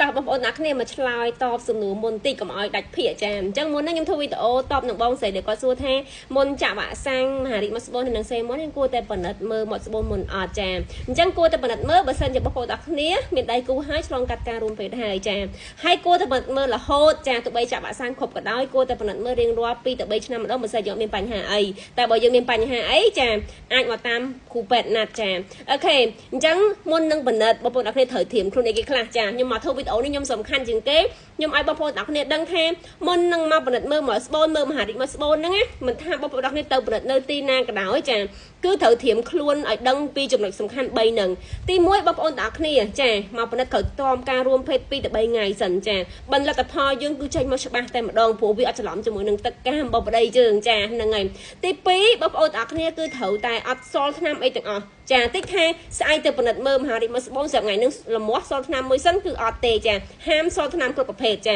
តោះបងប្អូនអ្នកគ្នាមកឆ្លើយតបសំណួរមុនតិចកុំឲ្យដាច់ភាកចាអញ្ចឹងមុនហ្នឹងខ្ញុំធ្វើវីដេអូតបនឹងបងស្រីដែលគាត់សួរថាមុនចាក់វ៉ាក់សាំងមហារីកមាត់ស្បូននិងសេមុនយើងគួរតែពិនិត្យមើលមាត់ស្បូនមុនអត់ចាអញ្ចឹងគួរតែពិនិត្យមើលបើសិនជាបងប្អូនអ្នកគ្នាមានដៃគូហើយឆ្លងកាត់ការរួមភេទហើយចាហើយគួរតែពិនិត្យមើលរហូតចាទោះបីចាក់វ៉ាក់សាំងគ្រប់ក៏ដោយគួរតែពិនិត្យមើលរៀងរាល់2ទៅ3ឆ្នាំម្ដងបើសិនយើងមានបញ្ហាអីតែបើយើងមានបញ្ហាអីចាអាចមកតាមគ្រូពេទ្យណាត់ចាOK អញ្ចឹងមុននឹងពិនិត្យបងប្អូនអ្នកគ្នាត្រូវត្រៀមខ្លួនអីគេខ្លះចាខ្ញុំមកធ្វើវីដេអូនេះខ្ញុំសំខាន់ជាងគេខ្ញុំឲ្យបងប្អូនអ្នកគ្នាដឹងថាមុននឹងមកពិនិត្យមើលមកស្បូនមើលមហារីកមកស្បូនហ្នឹងណាមិនថាបងប្អូនអ្នកគ្នាទៅពិនិត្យនៅទីណាក៏ដោយចាគឺត្រូវត្រៀមខ្លួនឲ្យដឹងពីចំណុចសំខាន់3ហ្នឹងទី1បងប្អូនទាំងអស់គ្នាចាមកពិនិត្យត្រូវតមការរួមភេទ2ទៅ3ថ្ងៃសិនចាបន្លទ្ធផលយើងគឺចេញមកច្បាស់តែម្ដងព្រោះវាអត់ច្រឡំជាមួយនឹងទឹកកាមបងប្តីយើងចាហ្នឹងហើយទី2បងប្អូនទាំងអស់គ្នាគឺត្រូវតែអត់សល់ថ្នាំអីទាំងអស់ចាតិចថាស្អែកទៅពិនិត្យមើលមហារីកមកស្បូនស្រាប់ថ្ងៃហ្នឹងលមាស់សល់ថ្នាំមួយសិនគឺអត់ទេចាហាមសល់ថ្នាំគ្រប់ប្រភេទចា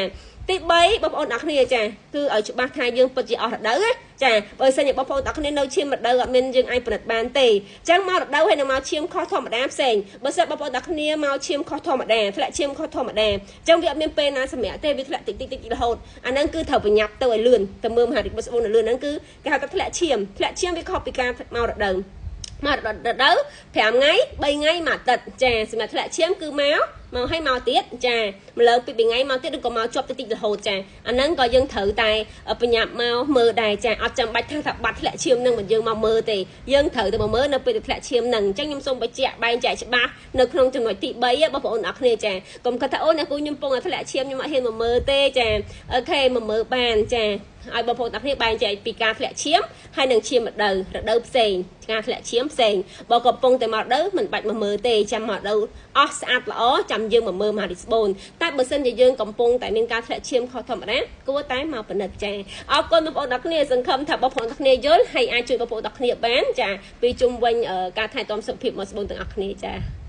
ទី3បងប្អូនអរគ្នាចាគឺឲ្យច្បាស់ថាយើងពិតជាអស់រដូវណាចាបើសិនជាបងប្អូនអរគ្នានៅឈាមរដូវអត់មានយើងអាចពិនិត្យបានទេអញ្ចឹងមករដូវហើយនឹងមកឈាមខុសធម្មតាផ្សេងបើសិនបងប្អូនអរគ្នាមកឈាមខុសធម្មតាធ្លាក់ឈាមខុសធម្មតាអញ្ចឹងវាអត់មានពេលណាសម្រាប់ទេវាធ្លាក់តិចតិចតិចរហូតអាហ្នឹងគឺត្រូវប្រញាប់ទៅឲ្យលឿនទៅមើលមហារីកបងប្អូនឲ្យលឿនហ្នឹងគឺគេហៅថាធ្លាក់ឈាមធ្លាក់ឈាមវាខុសពីការមករដូវមករដូវ5ថ្ងៃ3ថ្ងៃមួយអាទិត្យចាសម្រាប់ធ្លាក់ឈាមគឺមកមកឲ្យមកទៀតចាម្លើងពី2ថ្ងៃមកទៀតឬក៏មកជាប់តិចតិចរហូតចាអាហ្នឹងក៏យើងត្រូវតែប្រញាប់មកមើលដែរចាអត់ចាំបាច់ថាថាបាត់ធ្លាក់ឈាមហ្នឹងមិនយើងមកមើលទេយើងត្រូវតែមកមើលនៅពេលធ្លាក់ឈាមហ្នឹងអញ្ចឹងខ្ញុំសូមបញ្ជាក់បែងចែកច្បាស់នៅក្នុងចំណុចទី3បងប្អូនអរគ្នាចាកុំគិតថាអូអ្នកគូខ្ញុំពងតែធ្លាក់ឈាមខ្ញុំអត់ហ៊ានមកមើលទេចាOK មកមើលបានចាឲ្យបងប្អូនទាំងគ្នាបែងចែកពីការធ្លាក់ឈាមហើយនិងឈាមរដូវរដូវផ្សេងការធ្លាក់ឈាមផ្សេងបើកំពុងតែមករដូវមិនបាច់មកមើលទេចាំមករដូវអស់ស្អាតល្អចាំយើងមកមើលមហារីស្បូនតែបើសិនជាយើងកំពុងតែមានការធ្លាក់ឈាមខុសធម្មតាគួរតែមកពិនិត្យចាអរគុណបងប្អូនទាំងគ្នាសង្ឃឹមថាបងប្អូនទាំងគ្នាយល់ហើយអាចជួយបងប្អូនទាំងគ្នាបានចាពីជុំវិញការថែទាំសុខភាពមកស្បូនទាំងអស់គ្នាចា។